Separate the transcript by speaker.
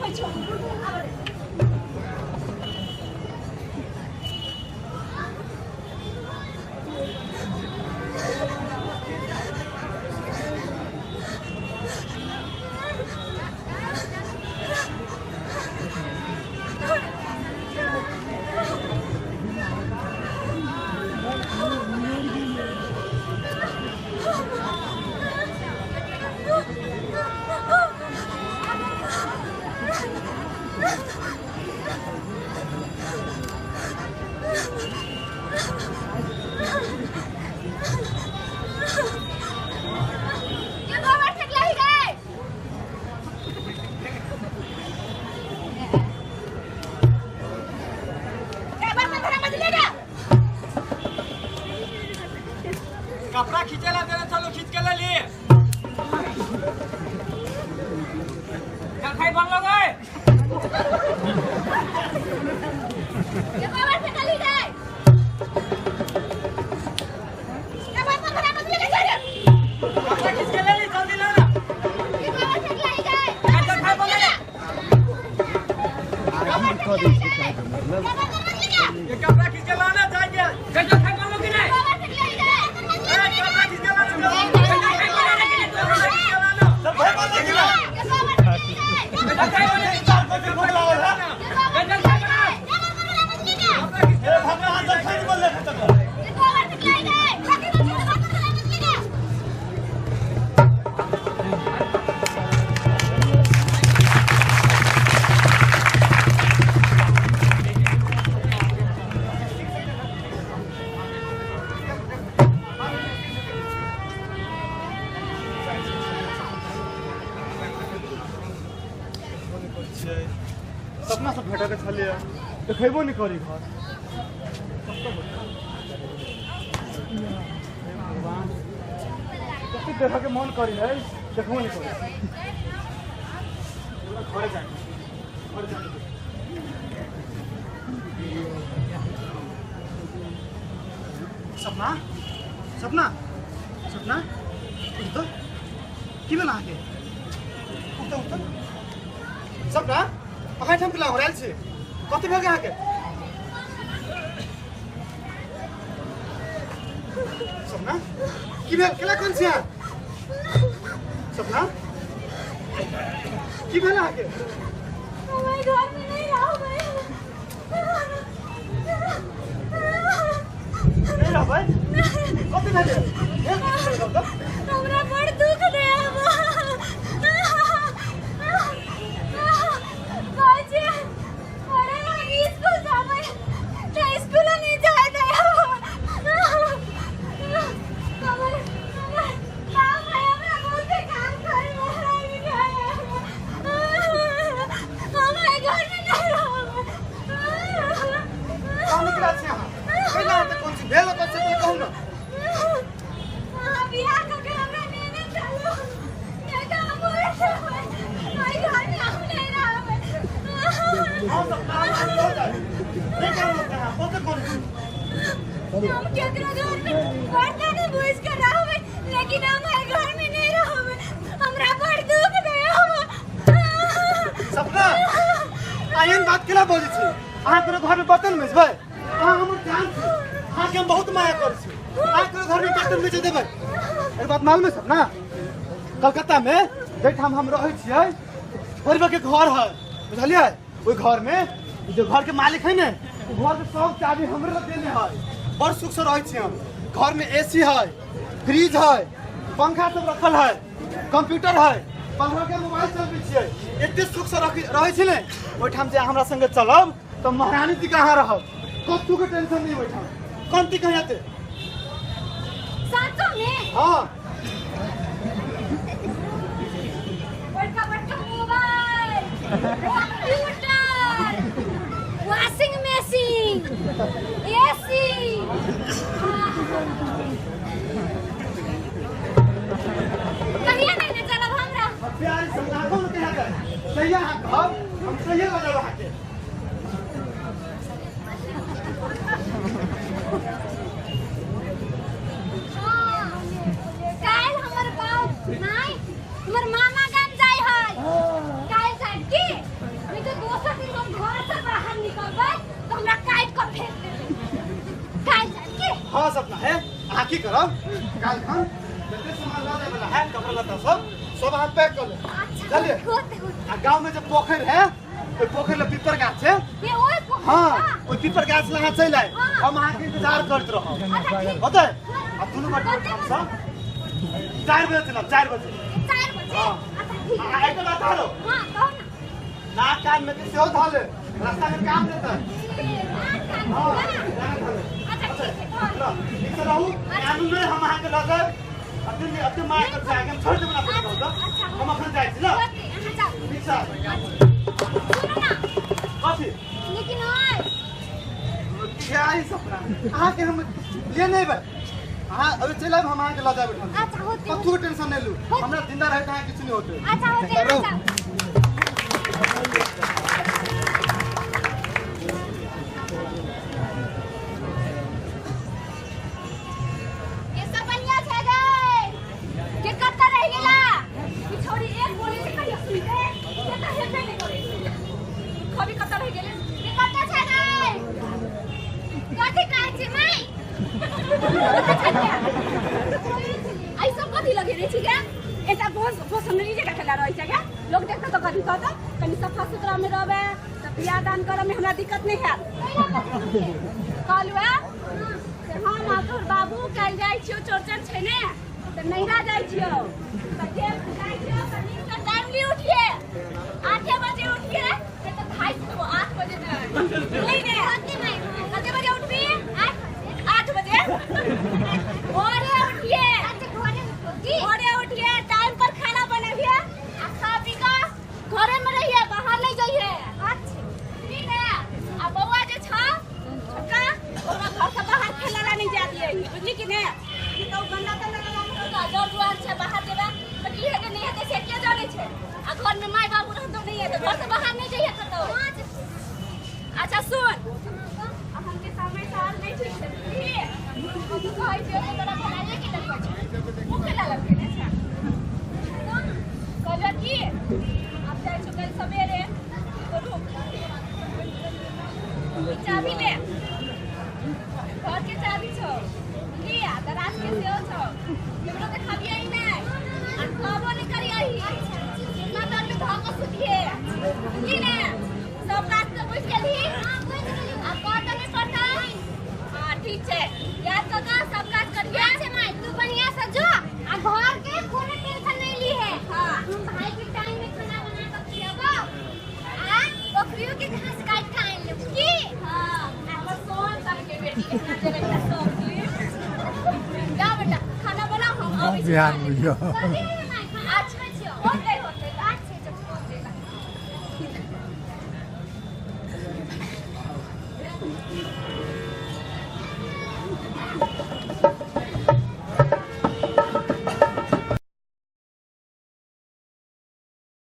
Speaker 1: देखै छी। आबे
Speaker 2: कपड़ा खींचेला देने चलो, खींच के ले लिए। जलखाई बन लो गए।
Speaker 1: ये बाबर से गली गए। ये बात मत मत लेके जा।
Speaker 2: कपड़ा खींच के ले ली, जल्दी ला ना।
Speaker 1: ये बाबर से गली गए।
Speaker 2: जलखाई बन ले। ये कपड़ा खींच के लाना जाएंगे। जलखाई बन लो कि नहीं?
Speaker 3: सपना सब भेटके छलियै, देखैबो नहि करी घर। भगवान कतेक देखऽके मन करी है, देखबो नहि करी। घरे जाए, घरे जाए। सपना सपना सपना उठ त, की भेल अहाँके? उठ त, उठ त सपना, अहाँ एहिठाम केना घुरायल छी? कथी भेल अहाँके? सपना की भेल? केना कोन छी अहाँ? सपना की भेल अहाँके?
Speaker 1: हमारे घर में नहीं रहबै।
Speaker 3: नहीं रहबै? कथी भेल?
Speaker 1: हमरा बड़ दुख दे। हम केकरो घर में बर्तन भूज कर रहबै, लेकिन हम घर में नहीं रहबै। हमरा बड़ दुख दे।
Speaker 3: सपना एहन बात केना बजै छी? अहाँ केकरो घर में बर्तन मिजबै? अहाँ हमर जान छी, अहाँके हम बहुत माया करै छी। अहाँ केकरो घर में बर्तन मिजै देबै? एक बात मालूम है सपना, कलकत्ता में जाहिठाम हम रहै छियै गरीबके घर है, बुझलियै? ओहि घर में जो घर के मालिक है ने, घर के सब चाबी हमरे लग देने है। बड़ सुख से रहै छी हम। घर में एसी है, फ्रिज है, पंखा सब रखल है, कंप्यूटर है, पंखा के मोबाइल चलबै छियै। एते सुख से रहै छी ने। ओहिठाम जे हमरा संगे चलब तऽ महारानी जी कहाँ रहब, कतहु के टेंशन नहीं ओहिठाम। कमती कहीं आते
Speaker 1: साचो में?
Speaker 3: हाँ।
Speaker 1: बड़का बड़का mobile, computer, washing machine, AC. कहिया नहीं ने चलब हमरा?
Speaker 3: प्यारी सपना कौन कहिया जाए? सही अहाँ कहब, हम सही लऽ जायब अहाँके।
Speaker 1: काल्हि हमर बाप नहीं, हमर मामा गाम जाय है। काल्हि जायब की?
Speaker 3: की करब काल खन जते सामान ल जाय वाला है कपड़ा लत्ता सब सब अहाँ पैक कर लेब।
Speaker 1: अच्छा
Speaker 3: चलिए।
Speaker 1: होते होते
Speaker 3: आ गांव में जे पोखर है ओइ पोखर ले पीपर गाछ है।
Speaker 1: ये ओए पोखर
Speaker 3: हाँ ओइ पीपर गाछ लगा चलि आए
Speaker 1: हाँ।
Speaker 3: हम अहाँ के इंतजार करत रहब।
Speaker 1: अच्छा ठीक
Speaker 3: होतै आ दुनू गोटे हम सब 4 बजे चलब 4 बजे
Speaker 1: 4 बजे।
Speaker 3: हाँ।
Speaker 1: अच्छा ठीक
Speaker 3: आ
Speaker 1: है।
Speaker 3: एक बात आरो
Speaker 1: हां कहो ना।
Speaker 3: नाक कान में के सेहो धऽ ले रास्ता में काम देतै। हाँ नाक धऽ ले।
Speaker 1: अच्छा ठीक है धऽ
Speaker 3: ल ठीक से रहू कानून नहीं हम अहाँ के लऽ जायब अते अते माय कर जाएंगे हम छोड़ देब ना अपने
Speaker 1: अच्छा, अच्छा।
Speaker 3: हम अखन जाइ छी ल
Speaker 1: होते अहाँ जाओ।
Speaker 3: ठीक छै।
Speaker 1: सुनो ना
Speaker 3: कथी
Speaker 1: लेकिन ओए
Speaker 3: क्या ई सपना अहाँ के हम ले नहीं बे अहाँ अभी चलि आयब हम अहाँ के लऽ जायब एठाम।
Speaker 1: अच्छा होते
Speaker 3: कथू के टेंशन नहीं लू
Speaker 1: होते।
Speaker 3: हमरा जिंदा रहे त अहाँ किछु नहीं होते।
Speaker 1: अच्छा होते
Speaker 3: रहू।
Speaker 1: अच्छा के सब बढ़िया छै गे के कत्ता रह गेला ई छोरी एक बोली से कहियो सुनते के त हेबे नहीं करे छै खबी कत्ता रह गेले के कत्ता छै गे कथि कहै छै माई आई सब कथि लगे रे छी गे एटा बहुत बहुत सुंदरी जगह खेला रहै छै गे लोग देखते तो कथि कहत कनि सफा सुथरा में रहबे त बियाह दान करऽ में हमरा दिक्कत नहीं हैत कहलु है से हम आ तोहर बाबू काल्हि जाइ छियौ चौरचन छै ने तऽ नैहरा जाइ छियौ तऽ जे जाइ छियौ तऽ नीकसँ टाइमली उठिए 8 बजे उठिए नहि तऽ खाइ देबो 8 बजे नहि ने कते बजे उठबी 8 बजे भोरे उठिए। भोरे उठिए टाइम पर खाना बनाबिए आ खा पी कऽ घरे में रहिए बाहर नहीं जाइए। ठीक है आ बौआ जे छौ छोटका ओकरा घर से बाहर खेला ला नहीं जा दिए बुझली कि ने कि तो गंदा तंदा लगा के जर जुआर छै बाहर जेबे तऽ की हेतै नहीं हेतै से के जानै छै आ घर में माय बाबू रहतो नहीं हेतै घर से बाहर नहीं जाइए कतौ। अच्छा सुन अखन के समय साल नहीं ठीक छै बुझली हम तो कहै छियौ जे तोरा भलाइए के लगबै छै ओ केला लगबै ने छै कहलियौ की आब जाइ छौ काल्हि सबेरे तो रुक ई चाभी ले घर के चाभी छौ बुझली आ दराज के सेहो छौ केकरो देखाबियै नहि आ कहबो नहि करियही जितना तर में धऽ कऽ सुतिहे बुझली ने सब बात तऽ बुझि गेलही आ कहऽ नहि पड़तै। हाँ ठीक छै याद कऽ कऽ सब काज करिहे। अच्छा माई तू बढ़िया से जो आ घर के कोनो टेंशन नहीं ली है। हाँ हम भाई के टाइम में खाना बना के खियाबो आ बकरियों के घास काट के आन लेब की। हाँ हमर सोन सन के बेटी इतना जगह सब जा बेटा खाना बनाओ हम अबै छी।
Speaker 4: बिहान बुझियौ।
Speaker 1: कथी है माई?